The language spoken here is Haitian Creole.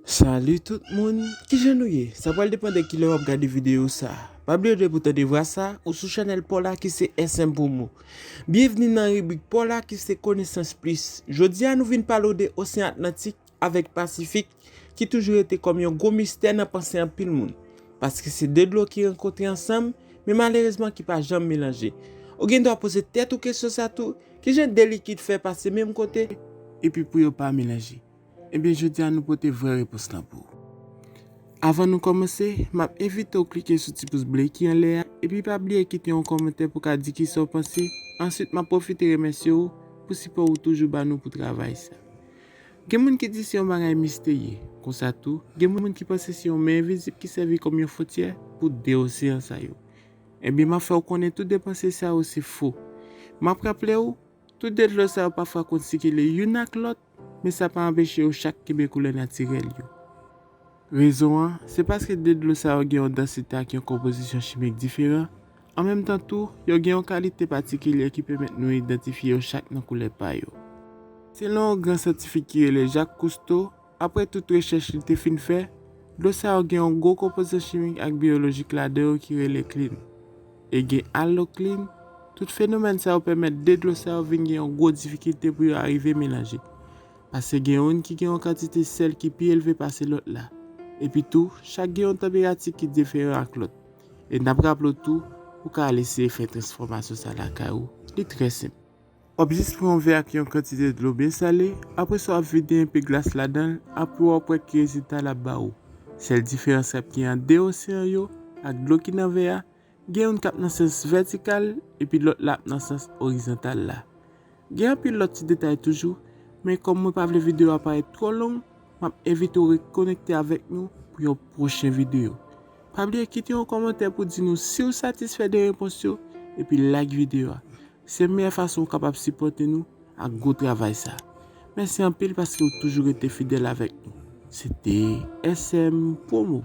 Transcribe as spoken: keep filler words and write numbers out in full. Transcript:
Salut tout moun, kijan nou ye? Sa pral depann de kilè w ap gade videyo sa. Pa bliye depi w tande vwa sa, ou sou chanèl pa w la ki se S M Promo. Byenvni nan ribrik pa w la ki se Konesans Plis. Jodi a nou vin pale w de Oseyan Atlantik avèk Pasifik ki toujou rete kòm yon gwo mistè nan panse anpil moun. Paske se de dlo ki rankontre ansanm, men malerezman ki pa janm melanje. Ou gen dwa poze tèt ou kesyon sa tou, kijan de likid fè pase menm kote epi pou yo pa melanje? Ebyen jodi a nou pote vrè repons lan pou ou. Avan nou kòmanse, m ap envite w klike sou ti pous ble ki anlè a, epi pa bliye kite yon kòmantè pou ka di kisa w panse. Answit, m ap pwofite remèsye w pou sipò ou toujou ba nou pou travay sa. Gen moun ki di se yon bagay misterye. Konsa tou, gen moun ki panse se yon men envizib ki sèvi kòm yon fwontyè pou de oseyan sa yo. Ebyen, m ap fè w konnen tout de panse sa yo se fo. M ap raple w, tout de dlo sa yo pafwa konn sikile youn ak lòt, men sa pa anpeche yo chak kenbe koulè natirèl yo. Rezon an, se paske de dlo sa yo gen yon dansite ak yon konpozisyon chimik diferan, an menm tan tou, yo gen yon kalite patikilye ki pèmèt nou idantifye yo chak nan koulè pa yo. Selon yon gran syantifik ki rele Jacques Cousteau, apre tout rechèch li te fin fè, dlo sa yo gen yon gwo konpozan chimik ak biyolojik ladan yo ki rele klin. E gen alloklin, tout fenomèn sa yo pèmèt de dlo sa yo vin gen yon gwo difikilte pou yo arive melanje. Paske gen youn ki gen yon kantite sèl ki pi elve pase lòt la. Epi tou, chak gen yon tanperati ki diferan ak lòt. E n ap raple w tou, ou ka al eseye fè transfòmasyon sa lakay ou. Li trè senp. W ap jis pran yon vè ak yon kantite dlo byen sale, apre sa w ap vide enpe glas ladan l, apre w ap wè ki rezilta l ap ba ou. Sèl diferans k ap gen ant de oseyan yo ak dlo ki nan vè a, gen youn k ap nan sans vètikal, epi lòt la ap nan sans orizontal la. Gen anpil lòt ti detay toujou, men kòm mwen pa vle videyo a parèt twò long, m ap envite w rekonekte avèk nou pou yon pwochen videyo. Pa bliye kite yon kòmantè pou di nou si w satisfè de repons yo, epi like videyo a. Se meyè fason w kapab sipòte nou ak gwo travay sa. Mèsi anpil paske w toujou rete fidèl avèk nou. Se te S M Promo.